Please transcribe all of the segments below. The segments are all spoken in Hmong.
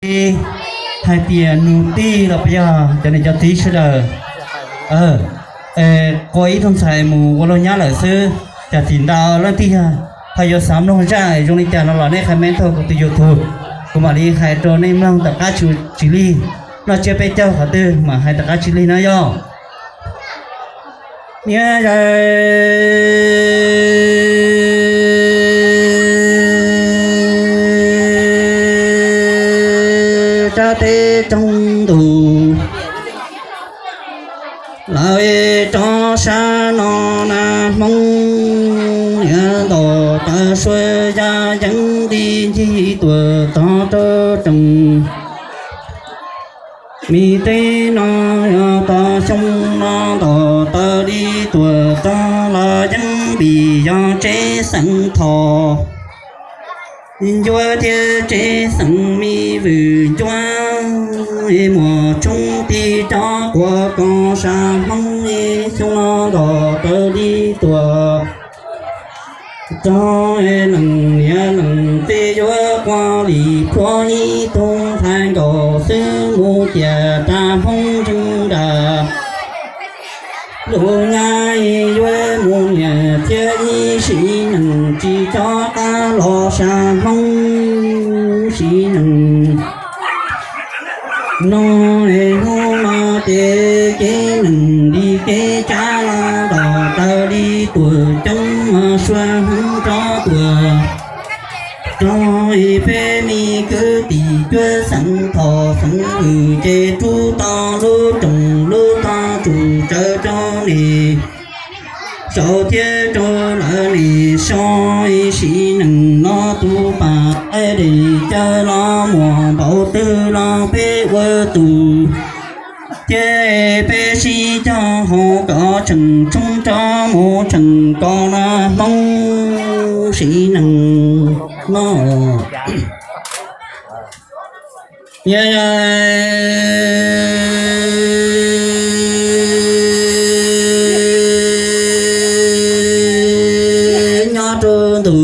Hais tias nus tij los puas yog cov niam cov txiv sawv daws, qua ib tug ntxhais mus ua luag nyab lawm xwb, cas txim ntau leej twg ho yuav xav mloog zaj zoo li cas no los nej qhia meb tau kuv tus YouTube, kuv mam li hais rau nej mloog tom qab tsis lig. Noj tsiab peb caug qhov twg mam hais tom qab tsis lig na yog. Niam yau, sab teb tsoog tus, lawv rov sab no na Hmoob, niam ntau taw sua ya yeeb li ncig tuam tog rau roos. Mi teb no yog tog xyoo no ntaus taw li tuam tog los yeeb vim yog tsev xeev Thoj Ncuab thiab tsev xeev Mi Vwm Ncuab, muas tshoob tig rov quas koos sab Hmoob, xyoo no ntaus taw li tuam tog, leej niam leej txiv yuav quaj li plhuav ib tug ntxhais nkaus xwb mus tias rau Hmoob ntseeg nram lub nyab yuav mus niam thiab ib sim neej tsis tso qab los sab Hmoob sim neej. No es hnub no ces kev neeg li kev tsav los ntaus taw li tuam coob, sua Hmoob rov tuam tog, peb me kwv tij cuab xeev Thoj xeev Vwm ces rub tau lub roos lub tog tsum tsawv rau nej sau thiab rau lawv nej so. Sim neej no tus pas es dej caw los muaj npaum twg los peb ua tus thiab peb sib cog haus kom tseem tshoob rov mus tseem kom na Hmoob sim neej no. Yog nyob rau ntu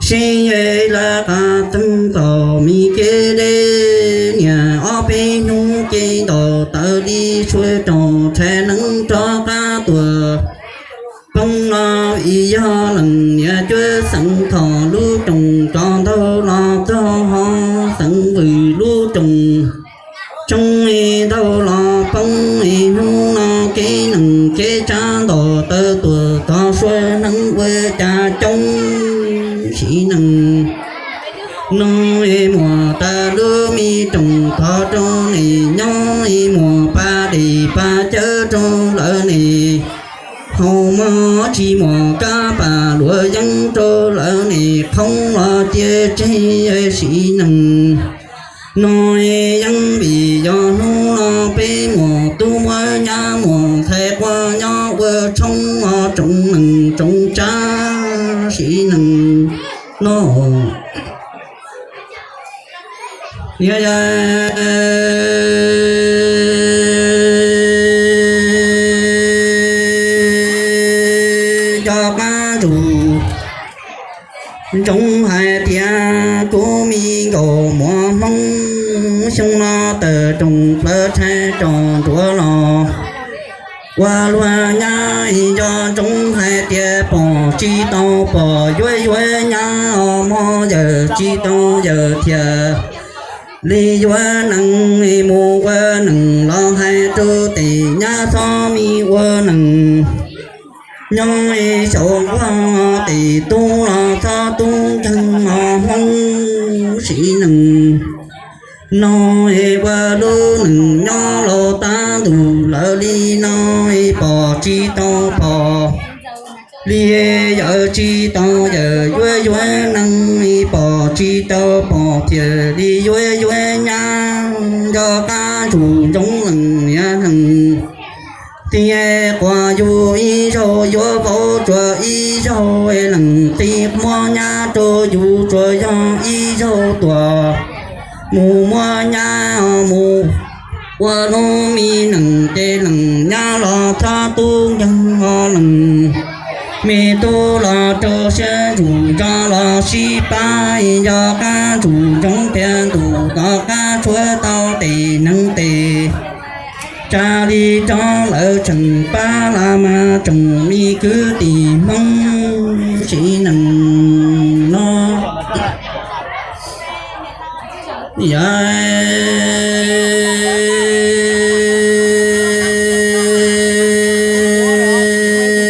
sib lawv qab teeb tau mi kev deb niam ob peb hnub ces ntaus taw li sua rau tshais neeb rov qab tuam poob no. Ib yog leej niam cuab xeev Thoj lub roos rov ntau los txog ho xeev Vwm lub roos tshoob ntau los poob. Hnub no kev neej kev tsav ntaus taw tuam tog sua neeb ua cas coob sim neej no. Muaj tas lub me roos thov rau nej nyob, muaj pas dej pas cawv rau lawv nej haus mog, tsis muaj kab pas luam yeeb rau lawv nej qhoob los cia tseg sim neej no. Yeeb vim yog hnub no peb muaj tub muab nyab muaj ntxhais quaj nyob ua tshoob tsoom neej tsoom tsav sim neej no. Niam yau, cov qab ntsuag ntsoov hais tias kuv me nkauj muam Hmoob xyoo no tawm rooj plaws tshais rov nruab los ua luag nyab. Nco ntsoov hais tias pom tsis tau pog yuav yuav nyab, mob yawm tsis tau yawm thiaj li yuav neeg. Mus ua neeg los hais rau tej nyab txhob mi ua neeg, nyob xyaum nquag tej tub los txhob tub nkeeg, mob Hmoob sim neej no. Ua lub neej nyob los tab ntuj lawm li no, pom tsis tau pog li yawm tsis tau yawm yuav yuav neeg, pom tsis tau pog thiaj li yuav yuav nyab. Nco qab ntsuag ntsoov leej niam leej txiv, quas yus ib zaug yuav vauv tsuas ib zaug, leej txiv muab nyab rau yus tsuas yog ib zaug tuam. Mus muab nyab mus ua lub me neej ces leej nyab los txhob tub nkeeg, leej me tub los rau siab ntsuj nco los sib pab. Nco qab ntsuag ntsoov tias ntuj tom qab tshuav tau tes neeg tes, tsa li tso lawv tseem pab las mas tsoom me kwv tij Hmoob sim neej no.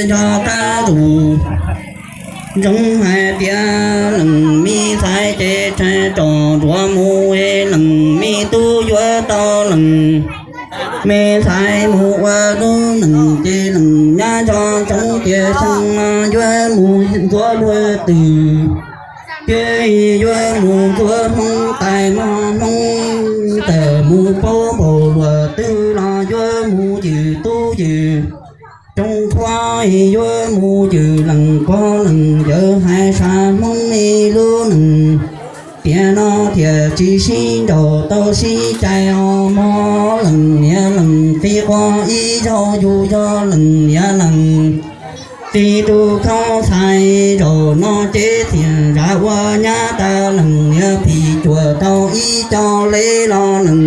Yog qab zus ntsoov hais tias leej me ntxhais ces tshais tsom nruav mus, leej me tub yuav tau leej me ntxhais mus ua lub neej ces leej nyab nco ntsoov tias xyoo no yuav mus ntxuav luag twg, ces yuav mus ntxuav Hmoob tais mog Hmoob tawm mus paub npaum luag twg los yuav mus yws tub yws rooj thuab, yuav mus yws leej pog leej yawg hais sab Hmoob lub neej. Tiam no thiaj tsis sib nraus tau sib cais os mog, leej niam leej txiv quaj ib zaug yus yog leej niam leej txiv tus khaub txhais zaum no ces thiaj zam ua nyab tas leej niam phim cuam tau ib co le los leej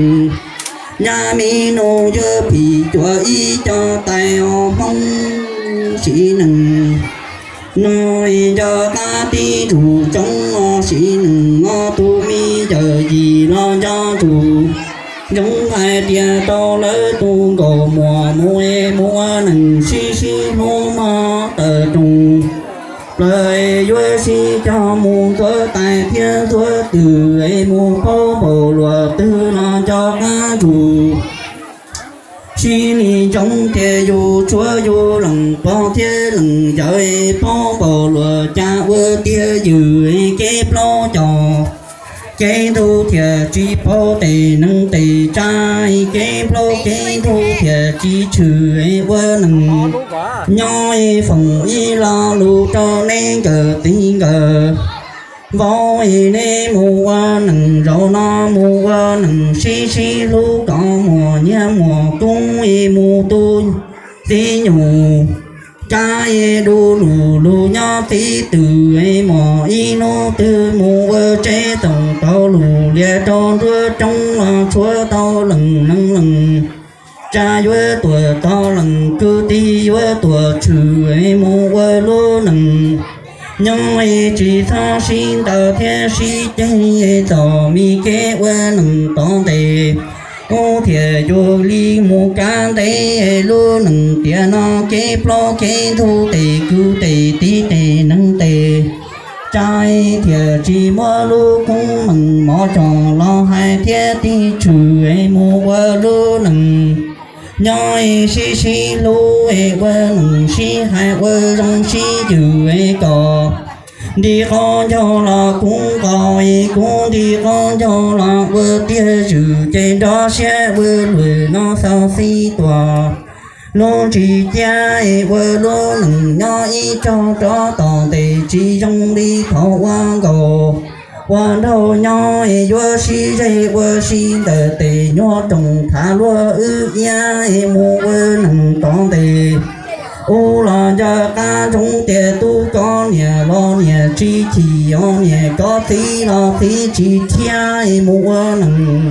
nyab me nus yuav phim cuam ib co tais os Hmoob sim neej no. Nco qab tib ntsuj coob os sim neej no, tus me yawm yim los nco ntsuj ntsoov hais tias tau lawv tus nkauj muam mus es mus ua neej sib sib hlub mog tawm rooj plaws, yuav sib cog mus ntxuav tais thiab ntxuav twg es mus paub npaum luag twg los nco qab ntsuj sib li ntsoov tias yus tshuav yus leej pog thiab leej yawm paub npaum luag cas ua tiag yws kev plaub cog kev ntug thiaj tsis paub tes neeg tes tsa, kev plaub kev ntug thiaj tsis tshwm ua neej nyob foom ib lo lus rau neb nkawm txiv nkawm vauv, neb mus ua neej zaum no mus ua neej sib sib hlub kom muaj nyiaj muaj kub, mus tu txiv nyuj tsa, du lug lug nyob txiv twm, muaj ib hnub twg mus ua tsev toom tau lug lias rau nruab roob los tshuav tau leej neeg leej tsa, yuav tuam tau leej kwv tij yuav tuam tshwm mus ua lub neej nyob tsis txhob sib ntaus thiab sib ceg, txom me kev ua neej tom ntej ub thiaj yuav li mus kav ntev lub neej tiam no. Kev plaub kev ntug tes kwv tes tij tes neeg tes tsa, thiaj tsis muab lub koob meej mov coj los hais thiab tig tshwm mus ua lub neej nyob sib sib hlub ua neej sib hais ua zoo sib ywm kom nti qoob ncaug los kub nqos, kub nti qoob ncaug los ua tiag ywm ces nrov siab ua luam no xaus xib tuam. Lub ntsis ciab ua lub neej nyob ib tsaug rov tom ntej tsis zoo li thaum ua nkaus ua nraug nyob, yuav sib zeg ua si ntawm tes nyuag rooj thav luag wb iab, mus ua neej tom ntej ub los nco qab ntsoov tias tub koj niam los niam tsis chim, niam koj txiv los txiv tsis thiab, mus ua neej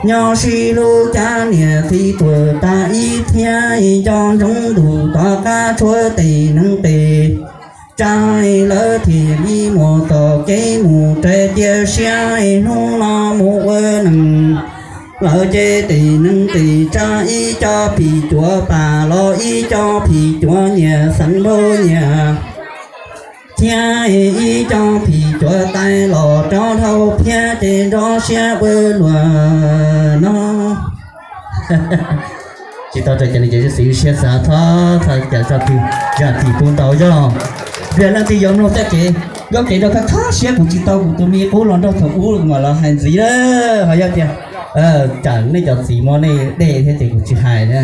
nyob sib hlub cab niam txiv tuag tas ib thiab, nco ntsoov ntuj tom qab tshuav tes neeg tes tsa, lawv thiaj li muaj txoj kev mus raws cia siab, hnub no mus ua neej lawm ces tes neeg tes tsa ib co phim cuav pam los ib co phim cuav nyias xeem nraug nyias thiab, ib co phim cuav tais los rov dhau phiab ces nrov siab ua luam no. Tsis tau raws cov niam cov txiv siab xav thov thov cov tso twg zam txim pub ntau zog. Vim leej twg yuav mloog txoj kev nkauj kev nraug khab khab siab kuv tsis tau kuv tus me qub los nraug thaum ub mam los hais ntxiv lawm ho yog tias tsam nej cov txiv muab nej dej thiab ces kuv tsis hais na.